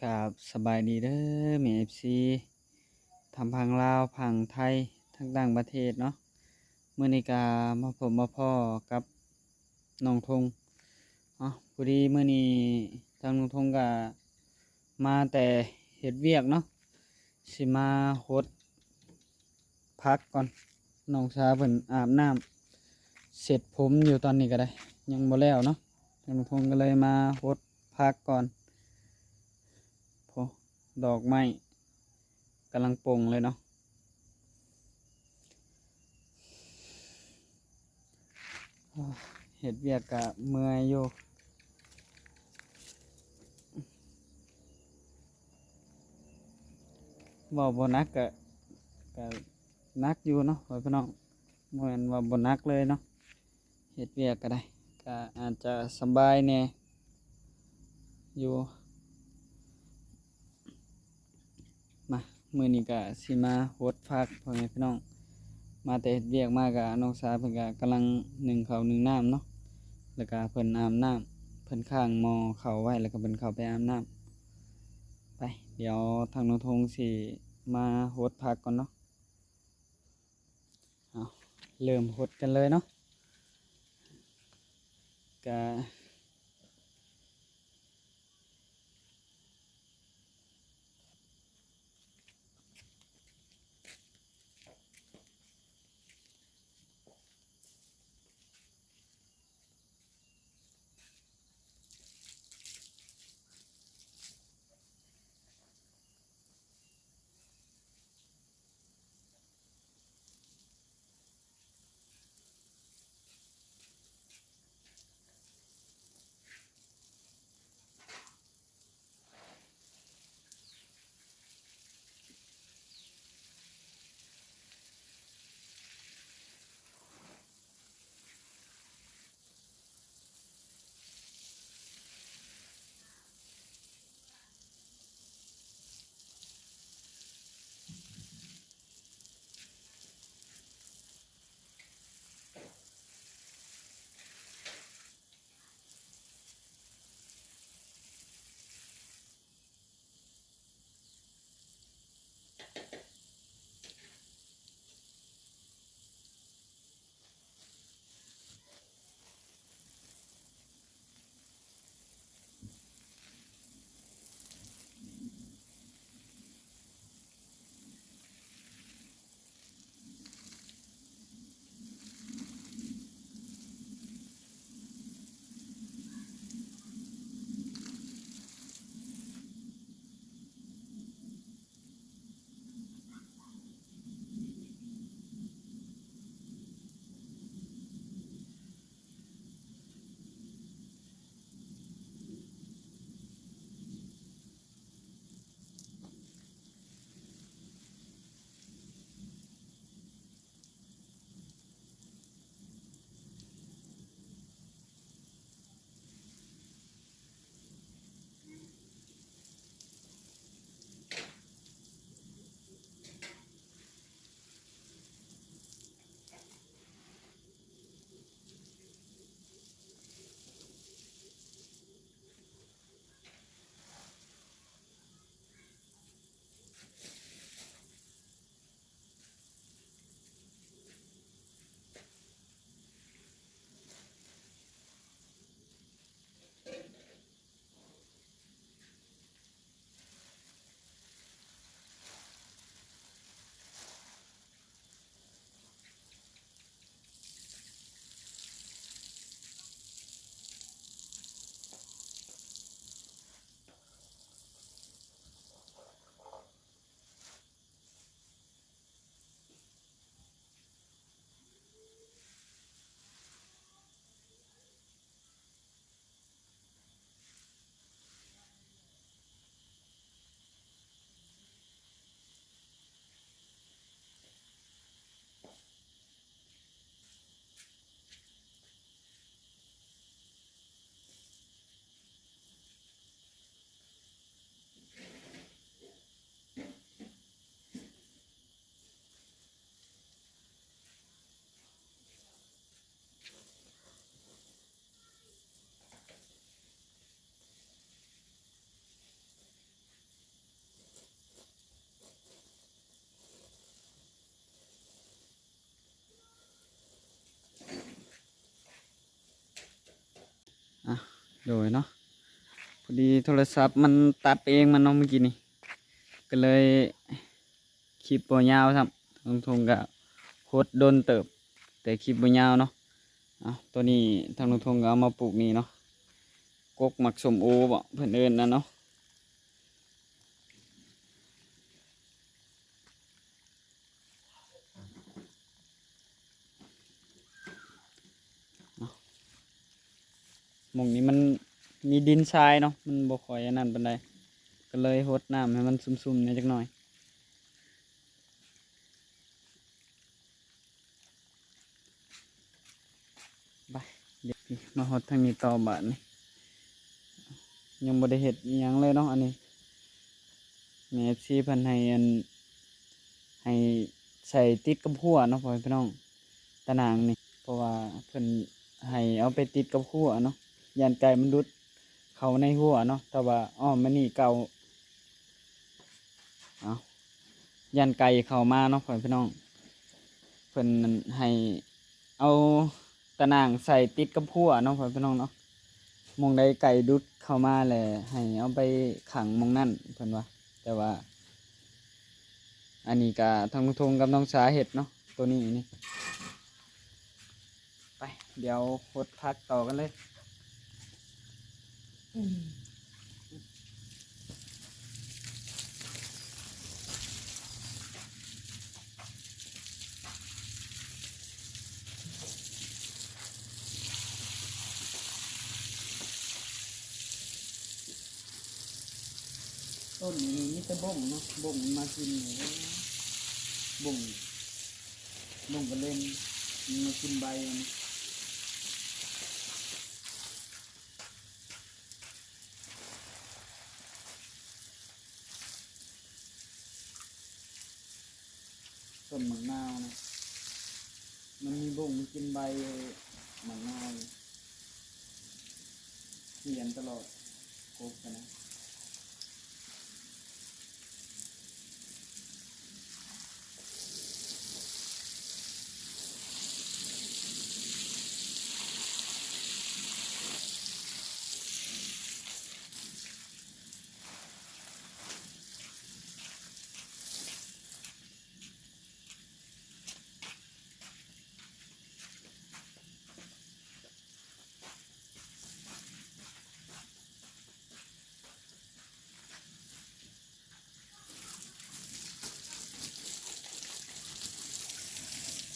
ກາບສະບາຍດີເດີແມ່ເອັຟຊີ ທັງຝັ່ງລາວ ຝັ່ງໄທ ທັງຕ່າງປະເທດເນາະ. ມື້ນີ້ກະມາພົບມາພໍ້ກັບນ້ອງທົງເນາະ. ພໍດີມື້ນີ້ທາງນ້ອງທົງກະມາແຕ່ເຮັດວຽກເນາະ ຊິມາຫົດຜັກກ່ອນ. ນ້ອງສາເພິ່ນອາບນ້ຳ ເຊັດຜົມຢູ່ຕອນນີ້ກະໄດ້ ຍັງບໍ່ແລ້ວເນາະ. ທາງນ້ອງທົງກະເລີຍມາຫົດຜັກກ່ອນ. ໂອ້ ດອກໄມ້ກຳລັງປົ່ງເລີຍເນາະ. ເຮັດວຽກກະເມື່ອຍຢູ່ ເວົ້າບໍ່ໜັກກະ ກະໜັກຢູ່ເນາະ ພໍ່ແມ່ພີ່ນ້ອງ. ບໍ່ແມ່ນວ່າບໍ່ໜັກເລີຍເນາະ ເຮັດວຽກກະໄດ້ ກະອາດຈະສະບາຍແດ່ຢູ່. ມາ ມື້ນີ້ກະຊິມາຫົດຜັກ ພໍ່ແມ່ພີ່ນ້ອງ. ມາແຕ່ເຮັດວຽກມາກະ ນ້ອງສາເພິ່ນກະກຳລັງໜຶ້ງເຂົ້າໜຶ້ງນ້ຳເນາະ ແລ້ວກະເພິ່ນອາບນ້ຳ ເພິ່ນຄ້າງໝໍ້ເຂົ້າໄວ້ ແລ້ວກະເພິ່ນເຂົ້າໄປອາບນ້ຳ. ໄປ ດຽວທາງນ້ອງທົງຊິມາຫົດຜັກກ່ອນເນາະ. ເອົາ ເລີ່ມຫົດກັນເລີຍເນາະ ກະ ອ່ະ ໂດຍເນາະ ພໍດີໂທລະສັບມັນຕັດເອງມັນເນາະ ມື້ກີ້ນີ້ ກໍເລີຍຄລິບບໍ່ຍາວຊ້ຳ. ທາງລຸງທົງກໍຫົດດົນເຕີບ ແຕ່ຄລິບບໍ່ຍາວເນາະ. ເອົາ ໂຕນີ້ທາງລຸງທົງກໍເອົາມາປູກນີ້ເນາະ ກົກໝາກສົ້ມໂອບໍ ເພິ່ນເອີ້ນນັ້ນເນາະ. ໝ່ອງນີ້ມັນມີດິນຊາຍເນາະ ມັນບໍ່ຄ່ອຍອັນນັ້ນປານໃດ ກໍເລີຍຫົດນ້ຳໃຫ້ມັນຊຸ່ມໆແດ່ຈັກໜ່ອຍ. ໄປ ດຽວມາຮອດທາງນີ້ຕໍ່ບາດນີ້ ຍັງບໍ່ໄດ້ເຮັດອີ່ຫຍັງເລີຍເນາະ. ອັນນີ້ແມ່ເອັຟຊີເພິ່ນໃຫ້ອັນ ໃຫ້ໃສ່ຕິດກັບຮົ້ວເນາະ ພໍ່ແມ່ພີ່ນ້ອງ ຕາໜ່າງນີ້ ເພາະວ່າເພິ່ນໃຫ້ເອົາໄປຕິດກັບຮົ້ວເນາະ ຢ້ານໄກ່ມັນດຸດເຂົ້າໃນຮົ້ວເນາະ. ແຕ່ວ່າອ້ອມມານີ້ເກົ່າ ເອົາ ຢ້ານໄກ່ເຂົ້າມາເນາະ ພໍ່ແມ່ພີ່ນ້ອງ ເພິ່ນໃຫ້ເອົາຕາໜ່າງໃສ່ຕິດກັບຮົ້ວເນາະ ພໍ່ແມ່ພີ່ນ້ອງເນາະ. ໝ່ອງໃດໄກ່ດຸດເຂົ້າມາແລ້ວ ໃຫ້ເອົາໄປຂັງໝ່ອງນັ້ນ ເພິ່ນວ່າ. ແຕ່ວ່າອັນນີ້ກະທາງລຸງທົງກັບນ້ອງສາເຮັດເນາະ ໂຕນີ້ນີ້. ໄປ ດຽວຫົດຜັກຕໍ່ກັນເລີຍ. ຕົ້ນນີ້ມີແຕ່ບົ້ງເນາະ ບົ້ງມັນມາກິນ ບົ້ງ ບົ້ງກະເລັນ ມັນມາກິນໃບມັນ. ຕົ້ນໝາກນາວນະ ມັນມີບົ້ງກິນໃບໝາກນາວ ຂຽນຕະຫຼອດ ກົກຫັ້ນນະ.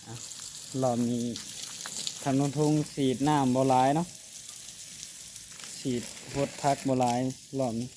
ອ່ະ ລອບນີ້ທາງລຸງທຸງສີດນ້ຳບໍ່ຫຼາຍເນາະ ສີດຫົດຜັກບໍ່ຫຼາຍລອບນີ້. ເ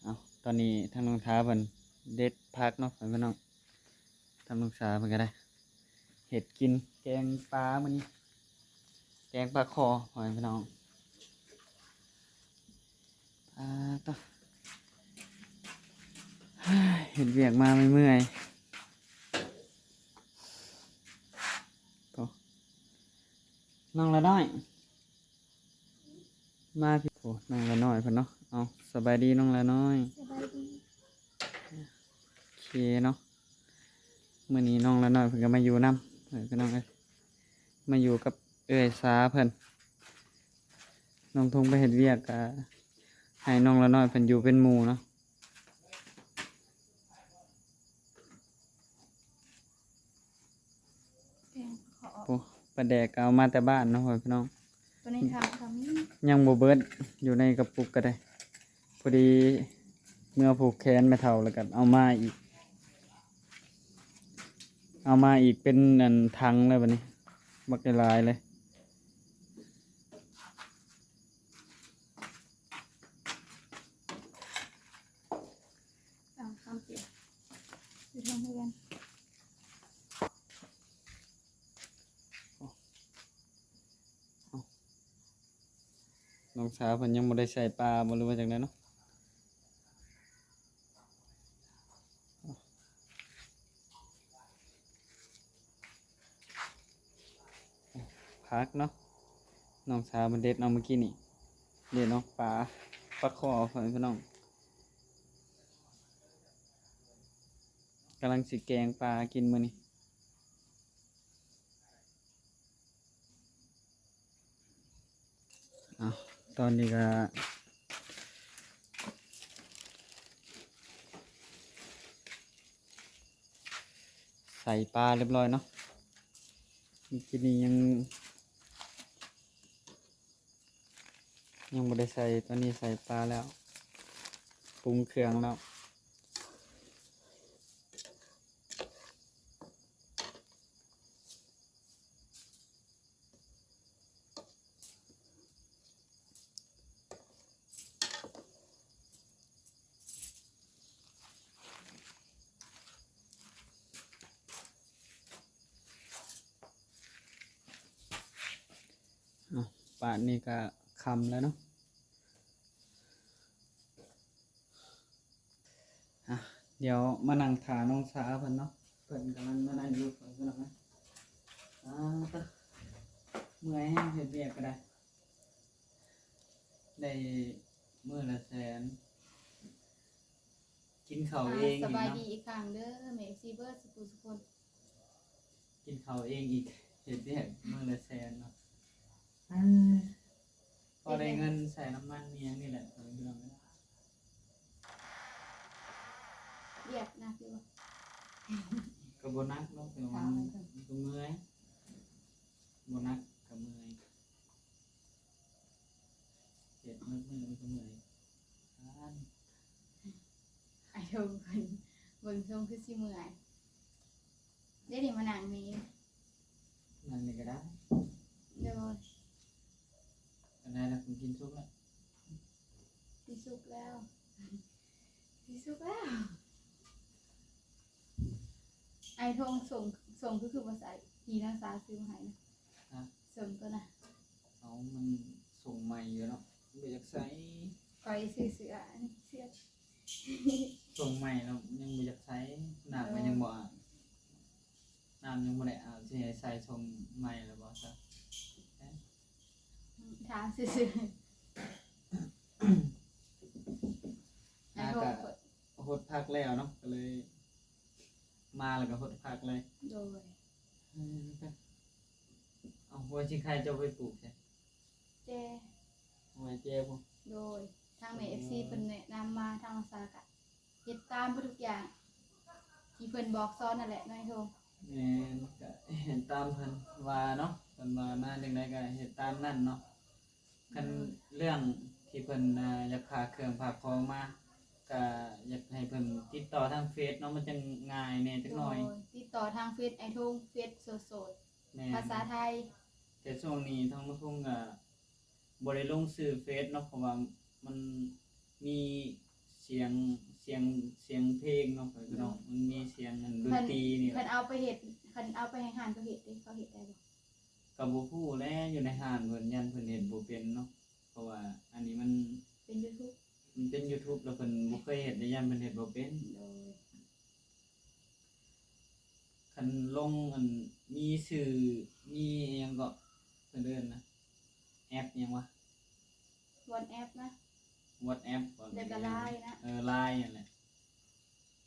ເອົາ ຕອນນີ້ທາງນ້ອງສາເພິ່ນເດັດຜັກເນາະ ພໍ່ແມ່ພີ່ນ້ອງ. ທາງນ້ອງສາເພິ່ນກໍໄດ້ເຮັດກິນແກງປາມື້ນີ້ ແກງປາຄໍ່ ພໍ່ແມ່ພີ່ນ້ອງ. ອາ ຕະ ເຮັດວຽກມາເມື່ອຍໆ. ໂອ້ ນ້ອງລະນ້ອຍ ມາພີ້. ໂອ້ ນ້ອງລະນ້ອຍເພິ່ນເນາະ. ເອົາ ສະບາຍດີນ້ອງລະນ້ອຍ. ສະບາຍດີ. ໂອເຄເນາະ ມື້ນີ້ນ້ອງລະນ້ອຍເພິ່ນກໍມາຢູ່ນຳ ເອີ ພີ່ນ້ອງເອີຍ ມາຢູ່ກັບເອື້ອຍສາເພິ່ນ. ນ້ອງທົງໄປເຮັດວຽກ ກໍໃຫ້ນ້ອງລະນ້ອຍເພິ່ນຢູ່ເປັນໝູ່ເນາະ. ແກງປາຄໍ່ ໂອ້ ປາແດກກໍເອົາມາແຕ່ບ້ານເນາະ ພໍ່ແມ່ພີ່ນ້ອງ. ຕົວໃນຖັງກໍມີ ຍັງບໍ່ເບິດ ຢູ່ໃນກະປຸກກໍໄດ້. ພໍດີເມືອຜູກແຂນແມ່ເຖົ້າ ແລ້ວກໍເອົາມາອີກ ເອົາມາອີກເປັນອັນຖັງແລ້ວບັດນີ້ ບັກຫຼາຍໆເລີຍ. ຕາມຄຳເຕືອນຢູ່ທາງເຮືອນ. ນ້ອງສາວເພິ່ນຍັງບໍ່ໄດ້ໃສ່ປາບໍ່ ຫຼືວ່າຈັ່ງໃດເນາະ? ຜັກເນາະ ນ້ອງສາວເພິ່ນເດັດເອົາມື້ກີ້ນີ້ ເດັດເອົາປາ ປາຄໍ່ ພໍ່ແມ່ພີ່ນ້ອງ ກຳລັງຊິແກງປາກິນມື້ນີ້. ເອົາ ຕອນນີ້ກໍໃສ່ປາຮຽບຮ້ອຍເນາະ ມື້ກີ້ນີ້ຍັງ ຍັງບໍ່ໄດ້ໃສ່ ຕອນນີ້ໃສ່ປາແລ້ວ ປຸງເຄື່ອງແລ້ວ. ເອົາ ປານນີ້ກະຄ່ຳແລ້ວເນາະ. ອ່ະ ດຽວມານັ່ງຖ້ານ້ອງສາວເພິ່ນເນາະ ເພິ່ນກຳລັງມານັ່ງຢູ່ ເພິ່ນກຳລັງມາ. ອ່າ ຕະ ເມື່ອຍແຮງ ເຮັດວຽກກໍໄດ້ ໄດ້ມື້ລະແສນ ກິນເຂົ້າເອງອີກເນາະ. ອ່າ ສະບາຍດີອີກຄັ້ງເດີ ແມ່ເອັຟຊີເບິດສຸຜູ້ສຸຄົນ. ກິນເຂົ້າເອງອີກ ເຮັດວຽກມື້ລະແສນເນາະ. ເອີ ພໍໄດ້ເງິນໃສ່ນ້ຳມັນອີ່ຫຍັງນີ້ແຫຼະ ພໍ່ແມ່ພີ່ນ້ອງເອີຍ. ວຽກໜັກຢູ່ບໍ່? ກໍບໍ່ໜັກເນາະ ແຕ່ວ່າມັນ ມັນກໍເມື່ອຍ ບໍ່ໜັກກໍເມື່ອຍ. ເຮັດໝົດມື້ມັນກໍເມື່ອຍ. ອ້າຍ ອ້າຍໂທງເພິ່ນເບິ່ງຊົງຄືຊິເມື່ອຍ. ດຽວນີ້ມານັ່ງນີ້ ນັ່ງນີ້ກໍໄດ້. ໂດຍ. ອັນນັ້ນນະ ກິນສຸກແລ້ວ ກິນສຸກແລ້ວ ກິນສຸກແລ້ວ. ໄອ້ທົ່ງ ສົ້ງ ສົ້ງຄື ຄືບໍ່ໃສ່ ທີ່ນ້າສາຊື້ມາໃຫ້ນະ. ຮະ? ສົ້ງຕົວນະ. ເອົາ ມັນສົ້ງໃໝ່ຢູ່ເນາະ ບໍ່ຢາກໃສ່. ຂ້ອຍຊື້ເສື້ອ ອັນນີ້ເສື້ອ ສົ້ງໃໝ່ແລ້ວຍັງບໍ່ຢາກໃສ່ ນ້ຳມັນຍັງບໍ່ອາບ ນ້ຳຍັງບໍ່ໄດ້ອາບ ຊິໃຫ້ໃສ່ສົ້ງໃໝ່ແລ້ວບໍ່ຊະ? ຖາມຊື່ໆ. ຫາກະຫົດຜັກແລ້ວເນາະ ກໍເລີຍ ມາແລ້ວກໍຫົດຜັກເລີຍ. ໂດຍ. ເອີ ເອົາ ຫົວຊິງໄຄເຈົ້າໄປປູກໃສ? ແຈ ຫົວແຈພຸ້ນ. ໂດຍ. ທາງແມ່ເອັຟຊີເພິ່ນແນະນຳມາ ທາງສາກະເຮັດຕາມເບິດທຸກຢ່າງທີ່ເພິ່ນບອກສອນນັ້ນແຫຼະເນາະ ໂທ. ແມ່ນ ກະເຮັດຕາມເພິ່ນວ່າເນາະ ເພິ່ນວ່າມາຈັ່ງໃດກະເຮັດຕາມນັ້ນເນາະ. ຄັນເລື່ອງທີ່ເພິ່ນ ອ່າ ຢາກພາເຄື່ອງພາຂອງມາ ກະຢາກໃຫ້ເພິ່ນຕິດຕໍ່ທາງເຟສເນາະ ມັນຈັ່ງງ່າຍແດ່ຈັກໜ້ອຍ. ໂດຍ ຕິດຕໍ່ທາງເຟສອ້າຍທົງ ເຟສໂສດໆ ແມ່ນ ພາສາໄທ. ແຕ່ຊ່ວງນີ້ທາງນ້ອງທົງກະບໍ່ໄດ້ລົງຊື່ເຟສເນາະ ເພາະວ່າມັນມີສຽງ ສຽງ ສຽງເພງເນາະ ພີ່ນ້ອງ ໂດຍ ມັນມີສຽງອັນດົນຕີນີ້. ຄັນເອົາໄປເຮັດ ຄັນເອົາໄປໃຫ້ຮ້ານເຂົາເຮັດເດ້ ເຂົາເຮັດໄດ້ບໍ່? ກະບໍ່ຮູ້ແຫຼະ ຢູ່ໃນຮ້ານເພິ່ນ ຢ້ານເພິ່ນເຮັດບໍ່ເປັນເນາະ ເພາະວ່າອັນນີ້ມັນເປັນຢູທູບ ມັນເປັນຢູທູບ ແລ້ວເພິ່ນບໍ່ເຄີຍເຮັດເດ້ ຢ້ານເພິ່ນເຮັດບໍ່ເປັນ. ໂດຍ ຄັນລົງອັນມີຊື່ ມີອີ່ຫຍັງເກາະ ເພິ່ນເອີ້ນນະ ແອັບຫຍັງວະ? ວັອດແອັບນະ ວັອດແອັບ ແລ້ວກະລາຍນະ. ເອີ ລາຍຫັ້ນແຫຼະ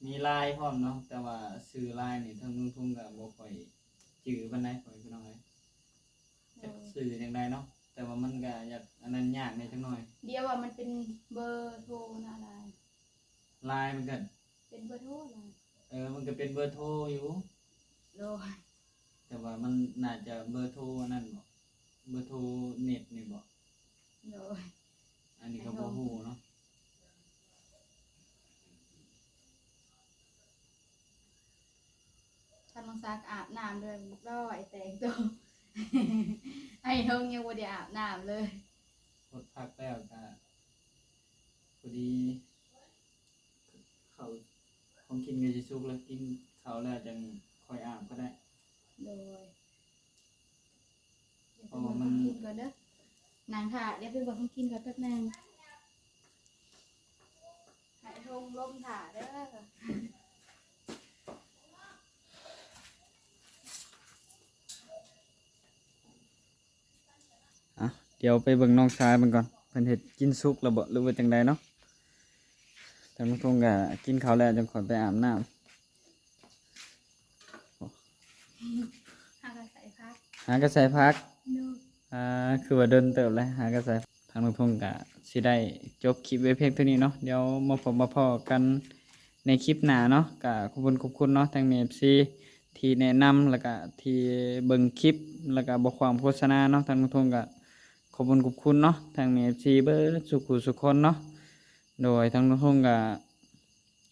ມີລາຍພ້ອມເນາະ ແຕ່ວ່າຊື່ລາຍນີ້ທາງລຸງທຸງກະບໍ່ຄ່ອຍຈື່ປານໃດ ພໍ່ແມ່ພີ່ນ້ອງເອີຍ. ໂດຍ ຈັກຊື່ຈັ່ງໃດເນາະ ແຕ່ວ່າມັນກະຢາກອັນນັ້ນຍາກແດ່ຈັກໜ້ອຍ. ດຽວວ່າມັນເປັນເບີໂທນະ ລາຍ ລາຍມັນກະເປັນເບີໂທລາຍ. ເອີ ມັນກະເປັນເບີໂທຢູ່. ໂດຍ ແຕ່ວ່າມັນໜ້າຈະເບີໂທອັນນັ້ນບໍ ເບີໂທເນັດນີ້ບໍ? ໂດຍ ອັນນີ້ກະບໍ່ຮູ້ເນາະ. ທາງນ້ອງສາກະອາບນ້ຳເລີຍ ຮຽບຮ້ອຍ ແຕ່ງໂຕ ອ້າຍທົງຍັງບໍ່ໄດ້ອາບນ້ຳເລີຍ. ຫົດຜັກແລ້ວກະພໍດີ ເຂົ້າ ຂອງກິນກະຊິສຸກແລ້ວ ກິນເຂົ້າແລ້ວຈັ່ງຄ່ອຍອາບກະໄດ້. ໂດຍ ດຽວໄປເບິ່ງຂອງກິນກ່ອນເດີ. ນັ່ງຖ້າ ດຽວໄປເບິ່ງຂອງກິນກ່ອນແປັບໜຶ່ງ ໃຫ້ທົງລົມຖ້າເດີ. ອ່ະ ດຽວໄປເບິ່ງນ້ອງຊາຍເບິ່ງກ່ອນ ເພິ່ນເຮັດກິນສຸກແລ້ວບໍ ຫຼືວ່າຈັ່ງໃດເນາະ. ທາງລຸງທົງກະກິນເຂົ້າແລ້ວ ຈັ່ງຄ່ອຍໄປອາບນ້ຳ. ຫາກະໃສ່ຜັກ ຫາກະໃສ່ຜັກ. ໂດຍ ອ່າ ຄືວ່າດົນເຕີບແລ້ວ ຫາກະໃສ່. ທາງລຸງທົງກະຊິໄດ້ຈົບຄລິບໄວ້ພຽງເທົ່ານີ້ເນາະ ດຽວມາພົບມາພໍ້ກັນໃນຄລິບໜ້າເນາະ. ກະຂອບຄຸນຂອບຄຸນເນາະ ທັງແມ່ເອັຟຊີທີ່ແນະນຳ ແລ້ວກະທີ່ເບິ່ງຄລິບ ແລ້ວກະບໍ່ຂວາງໂຄສະນາເນາະ. ທາງລຸງທົງກະຂອບຄຸນຂອບຄຸນເນາະ ທັງແມ່ເອັຟຊີເບິດສູ່ຜູ້ສູ່ຄົນເນາະ. ໂດຍ ທາງລຸງທົງກະ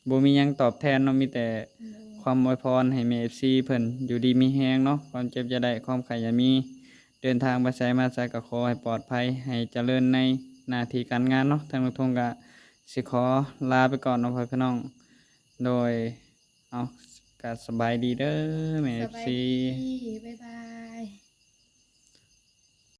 ບໍ່ມີຫຍັງຕອບແທນເນາະ ມີແຕ່ ໂດຍ ຄວາມອວຍພອນໃຫ້ແມ່ເອັຟຊີເພິ່ນຢູ່ດີມີແຮງເນາະ ຄວາມເຈັບຢ່າໄດ້ ຄວາມໄຂ້ຢ່າມີ ເດີນທາງໄປໃສມາໃສກະຂໍໃຫ້ປອດໄພ ໃຫ້ຈະເລີນໃນໜ້າທີ່ການງານເນາະ. ທາງລຸງທົງກະຊິຂໍລາໄປກ່ອນເນາະ ພໍ່ແມ່ພີ່ນ້ອງ. ໂດຍ ເອົາ ກະສະບາຍດີເດີແມ່ເອັຟຊີ ສະບາຍດີ ບາຍບາຍ.